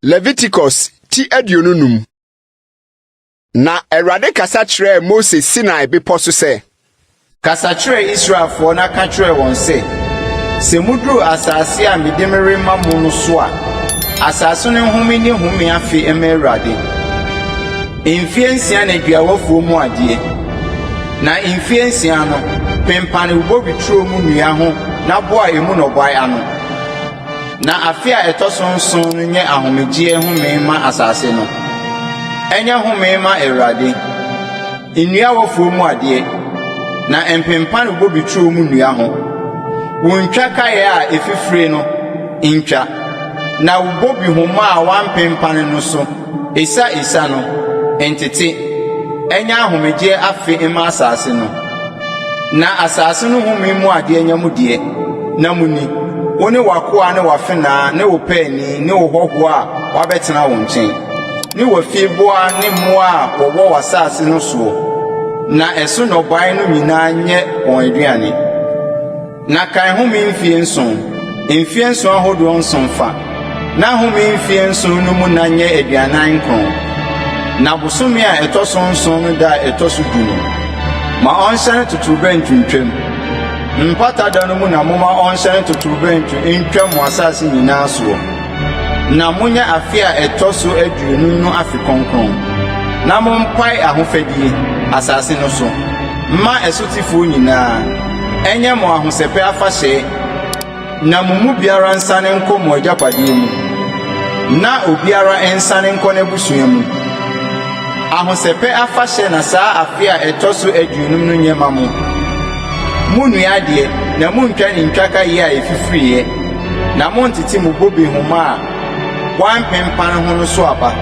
Leviticus ti 25. Na Awurade kasa kyerɛɛ Mose Sinai bepɔ so sɛ. Kasa kyerɛ Israelfoɔ na ka kyerɛ wɔn sɛ, Sɛ muduru asase a mede merema mo no so a, asase no nhome ne home afe mma Awurade. Mfeɛ 6 na dua w'afuo mu adeɛ, na mfeɛ 6 no, pempane wo bobeturo mu nnua ho na boa emu nnɔbae ano. Na afe a ɛtɔ so 7 no nyɛ ahomegyeɛ home mma asase no. Ɛnyɛ home mma Awurade. Nnua w'afuo mu adeɛ, na mpempane wo bobeturo mu nnua ho. Wo ntwakaeɛ a ɛfifire no, ntwa, na wo bobehoma a woampempane no so esa esa no, ntete. Ɛnyɛ ahomegyeɛ afe mma asase no. Na asase no home mu adeɛ nyɛ mo deɛ, na munni, wo ne w'akoa ne w'afenaa ne wo paani ne wo hɔhoɔ a wabɛtena wo nkyɛn, ne w'afieboa ne mmoa a wɔwɔ w'asase no soɔ, na ɛso nnɔbae no nyinaa nyɛ wɔn aduane. Na kan home mfeɛ 7, mfeɛ 7 ahodoɔ 7 fa, na home mfeɛ 7 no mu nna nyɛ 49. Na bosome a ɛtɔ so 7 no da a ɛtɔ so 10 no, ma ɔnhyɛne totorobɛnto ntwam. Mpata da no mu na momma ɔnhyɛne totorobɛnto ntwam mo asase nyinaa soɔ. Na monyɛ afe a ɛtɔ so 50 no afe kronkron, na mompae ahofadie, asase no so, mma ɛsotefoɔ nyinaa. Ɛnyɛ mo ahosɛpɛ afahyɛ, na mo mu biara nsane nkɔ mo agyapadeɛ mu, na obiara nsane nkɔ n'abusua mu. Ahosɛpɛ afahyɛ na saa afe a ɛtɔ so 50 no nyɛ ma mo. Munnua adeɛ, na munntwa ne ntwakaeɛ a ɛfifiriiɛ, na monntete mo bobehoma a wɔampempane ho no so aba,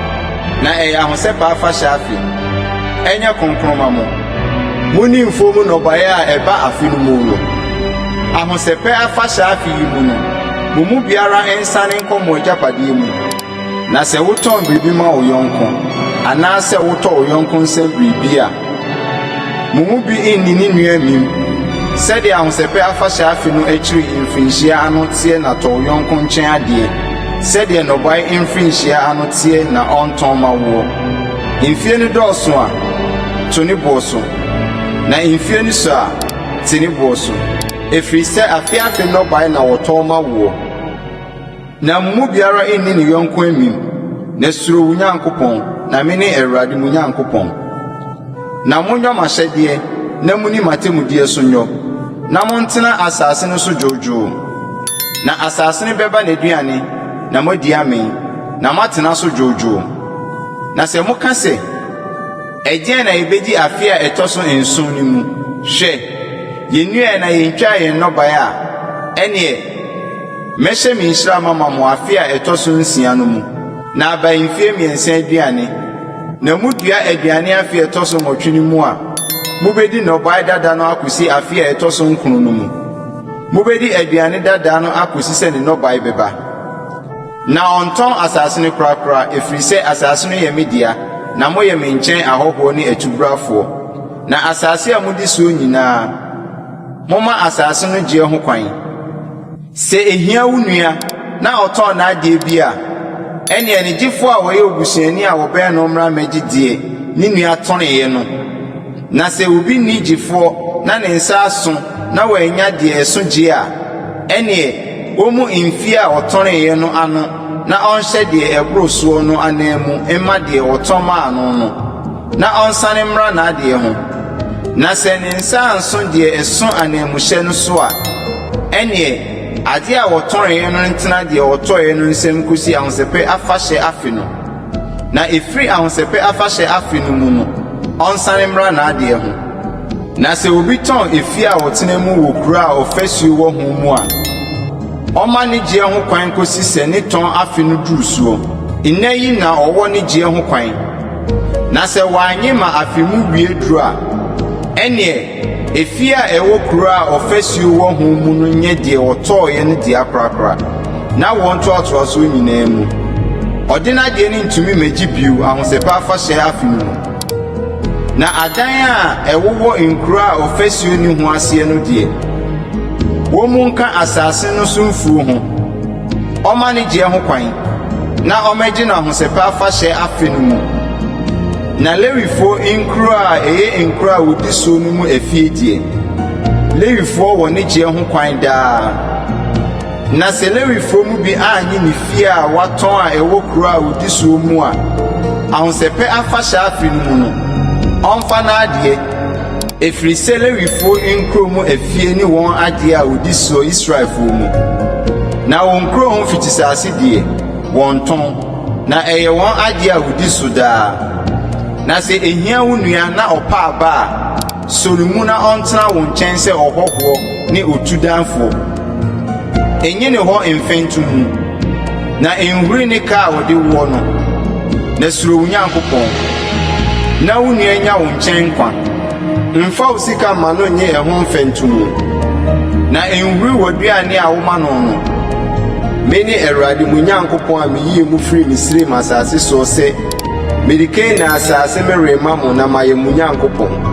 na ɛyɛ ahosɛpɛ afahyɛ afe. Ɛnyɛ kronkron ma mo. Munni mfuo mu nnɔbaeɛ a ɛba afe no mu no. Ahosɛpɛ afahyɛ afe yi mu no, mo mu biara nsane nkɔ mo agyapadeɛ mu. Na sɛ wotɔn biribi ma wo yɔnko, anaasɛ wotɔ wo yɔnko nsam biribi a, mo mu bi nni ne nua amim. Sɛdeɛ ahosɛpɛ afahyɛ afe no akyiri mfirinhyia ano teɛ na tɔ wo yɔnko nkyɛn adeɛ, sɛdeɛ nnɔbae mfirinhyia ano teɛ na ɔntɔn ma woɔ. Mfie no dɔɔso a, to ne boɔ so, na mfie no sua a, te ne boɔ so, ɛfiri sɛ afe afe nnɔbae na wɔtɔn ma woɔ. Na mo mu biara nni ne yɔnko amim, na suro wo Nyankopɔn, na mene Awurade mo Nyankopɔn. Na monyɔ m'ahyɛdeɛ na munni m'atemmudeɛ so nyɔ, na montena asase no so dwoodwoo. Na asase no bɛba n'aduane, na moadi amee, na moatena so dwoodwoo. Na sɛ moka sɛ, Ɛdeɛn na yɛbɛdi afe a ɛtɔ so 7 no mu? Hwɛ, yennuae na yentwaa yɛn nnɔbae a, ɛnneɛ, mɛhyɛ me nhyira mama mo afe a ɛtɔ so 6 no mu, na aba mfeɛ 3 aduane. Na mudua aduane afe a ɛtɔ so 8 no mu a, mubedi nnɔbae dada no akosi afe a ɛtɔ so 9 no mu. Mubedi aduane dada no akosi sɛ ne nnɔbae bɛba. Na ɔntɔn asase no korakora, ɛfiri sɛ asase no yɛ me dea, na moyɛ me nkyɛn ahɔhoɔ ne atubrafoɔ. Na asase a modi soɔ nyinaa, momma asase no gyeɛ ho kwan. Sɛ ehia wo nua na ɔtɔn n'adeɛ bi a, ɛnneɛ ne gyefoɔ a ɔyɛ obusuani a wɔbɛn no mmra mmɛgye deɛ ne nua tɔneeɛ no. Na sɛ obi nni gyefoɔ na ne nsa aso na wannya deɛ ɛso gyeɛ a, ɛnneɛ ɔmmu mfeɛ a ɔtɔneeɛ no ano na ɔnhyɛ deɛ ɛboro soɔ no ananmu mma deɛ ɔtɔn maa no no, na ɔnsane mmra n'adeɛ ho. Na sɛ ne nsa anso deɛ ɛso ananmuhyɛ no so a, ɛnneɛ adeɛ a wɔtɔneeɛ no ntena deɛ ɔtɔeɛ no nsam kɔsi ahosɛpɛ afahyɛ afe no. Na ɛfiri ahosɛpɛ afahyɛ afe no mu no, ɔnsane mmra n'adeɛ ho. Na sɛ obi tɔn efie a ɔtena mu wɔ kuro a ɔfasuo wɔ ho mu a, ɔmma ne gyeɛ ho kwan kɔsi sɛ ne tɔn afe no duru soɔ. Nna yi na ɔwɔ ne gyeɛ ho kwan. Na sɛ wannye ma afe mu wie duru a, ɛnneɛ efie a ɛwɔ kuro a ɔfasuo wɔ ho mu no nyɛ deɛ ɔtɔeɛ no dea korakora, na wɔn ntoatoasoɔ nyinaa mu. Ɔde n'adeɛ no ntumi mmɛgye bio ahosɛpɛ afahyɛ afe no mu. Na adan a ɛwowɔ nkuro a ɔfasuo nni ho aseɛ no deɛ, wɔmmu nka asase no so mfuo ho. Ɔmma ne gyeɛ ho kwan. na ɔmmɛgye no Ahosɛpɛ Afahyɛ afe no mu. Na Lewifoɔ nkuro a ɛyɛ nkuro a wɔdi soɔ no mu afie deɛ, Lewifoɔ wɔ ne gyeɛ ho kwan daa. Na sɛ Lewifoɔ mu bi annye ne fie a watɔn a ɛwɔ kuro a wɔdi soɔ mu a, Ahosɛpɛ Afahyɛ afe no mu no, ɔmfa n'adeɛ, ɛfiri sɛ Lewifoɔ nkuro mu afie ne wɔn adeɛ a wɔdi soɔ Israelfoɔ mu. Na wɔn nkuro ho mfikyisase deɛ, wɔntɔn, na ɛyɛ wɔn adeɛ a wɔdi so daa. Na sɛ ɛhia wo nua na ɔpa aba a, sɔ ne mu na ɔntena wo nkyɛn sɛ ɔhɔhoɔ ne otudanfoɔ. Nnye ne hɔ mfɛntomu, na nhuri ne ka a ɔde woɔ no, na suro wo Nyankopɔn, na wo nua nya wo nkyɛn nkwa. Mfa wo sika mma no nnye ɛho mfɛntomu, na nhuri w'aduane a woma no no. Mene Awurade mo Nyankopɔn a miyii mo firii Misraim asase soɔ sɛ mede Kanaan asase merema mo na mayɛ mo Nyankopɔn.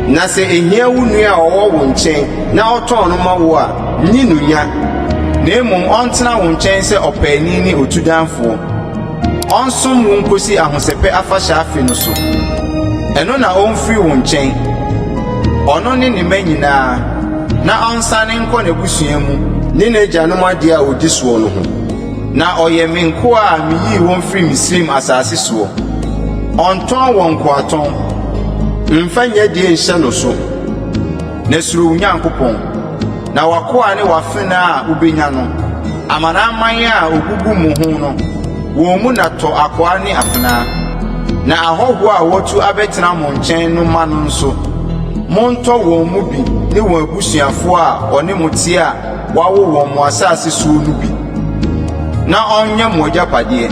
Na sɛ ehia wo nua a ɔwɔ wo nkyɛn na ɔtɔn no ma wo a, nni no nya, na mmom ɔntena wo nkyɛn sɛ ɔpaani ne otudanfoɔ. Ɔnsom wo nkosi Ahosɛpɛ Afahyɛ afe no so. Ɛno na omfiri wo nkyɛn, ɔno ne ne mma nyinaa, na ɔnsane nkɔ n'abusua mu ne n'agyanom adeɛ a ɔdi soɔ no ho. Na ɔyɛ me nkoa a miyii wɔn firii Misraim asase soɔ. Ɔntɔn wɔn nkoatɔn. Mfa nyadie nhyɛ no so, na suro wo Nyankopɔn. Na w'akoa ne w'afenaa a wubenya no, amanaman a ogugu mo ho no, wɔn mu na tɔ akoa ne afenaa. Na ahɔho a wɔatu abɛtena mo nkyɛn no mma no nso, montɔ wɔn mu bi ne wɔn abusuafo a wɔne mo te a wɔawo wɔn mo asase soɔ no bi, na ɔnyɛ mo agyapadeɛ.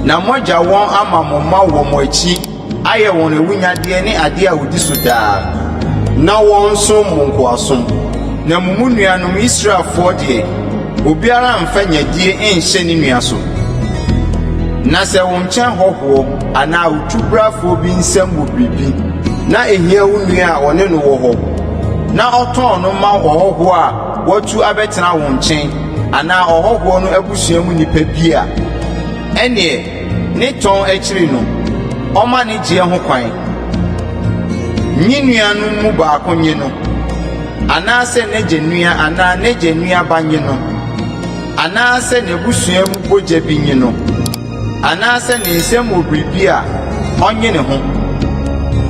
Na moagya wɔn ama mo mma wɔ mo akyi ayɛ wɔn awunnyadeɛ ne adeɛ a wɔdi so daa, na wɔnsom mo nkoasom. Na mo mu nuanom Israelfoɔ deɛ, obiara mmfa nyadie nnhyɛ ne nua so. Na sɛ wo nkyɛn hɔhoɔ anaa otubrafoɔ bi nsam wɔ biribi, na ɛhia wo nua a ɔne no wɔ hɔ, na ɔtɔn no ma ɔhɔhoɔ a watu abɛtena wo nkyɛn anaa ɔhɔhoɔ no abusua mu nipa bi a, ɛnneɛ Ne tɔn akyiri no, ɔma ne gyeɛ ho kwan. Ne nuanom mu baako nye no, anaasɛ n'agya nua anaa n'agya nua ba nye no, anaasɛ n'abusua mu bogya bi nye no, anaasɛ ne nsam wɔ biribi a, ɔnnye ne ho.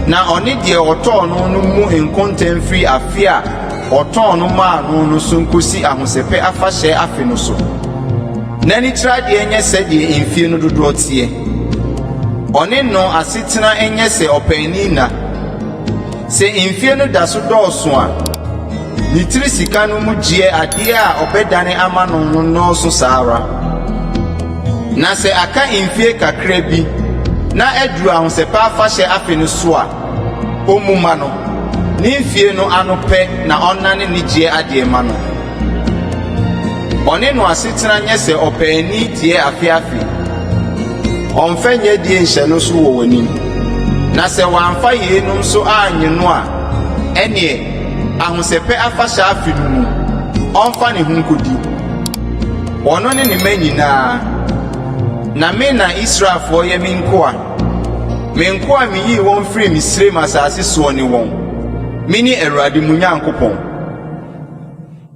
Na ɔne deɛ ɔtɔɔ no no mmu nkonta mfiri afe a ɔtɔn no maa no no so nkosi Ahosɛpɛ Afahyɛ afe no so. N'anitiradeɛ nyɛ sɛdeɛ mfie no dodoɔ teɛ. Ɔne no asetena nyɛ sɛ ɔpaani nna. Sɛ mfie no da so dɔɔso a, ne tiri sika no mu gyeɛ adeɛ a ɔbɛdane ama no no nnɔɔso saa ara. Na sɛ aka mfie kakra bi na aduru Ahosɛpɛ Afahyɛ afe no so a, ɔmmu mma no, ne mfie no ano pɛ na ɔnnane ne gyeɛ adeɛ mma no. Ɔne no asetena nyɛ sɛ ɔpaani deɛ afe afe. Ɔmfa nyadie nhyɛ no so wɔ w'anim. Na sɛ wamfa yeinom so annye no a, ɛnneɛ Ahosɛpɛ Afahyɛ afe no mu, ɔmfa ne ho nkɔdi, ɔno ne ne mma nyinaa. Na me na Israelfoɔ yɛ me nkoa. Me nkoa a meyii wɔn firii Misraim asase soɔ ne wɔn. Mene Awurade mo Nyankopɔn.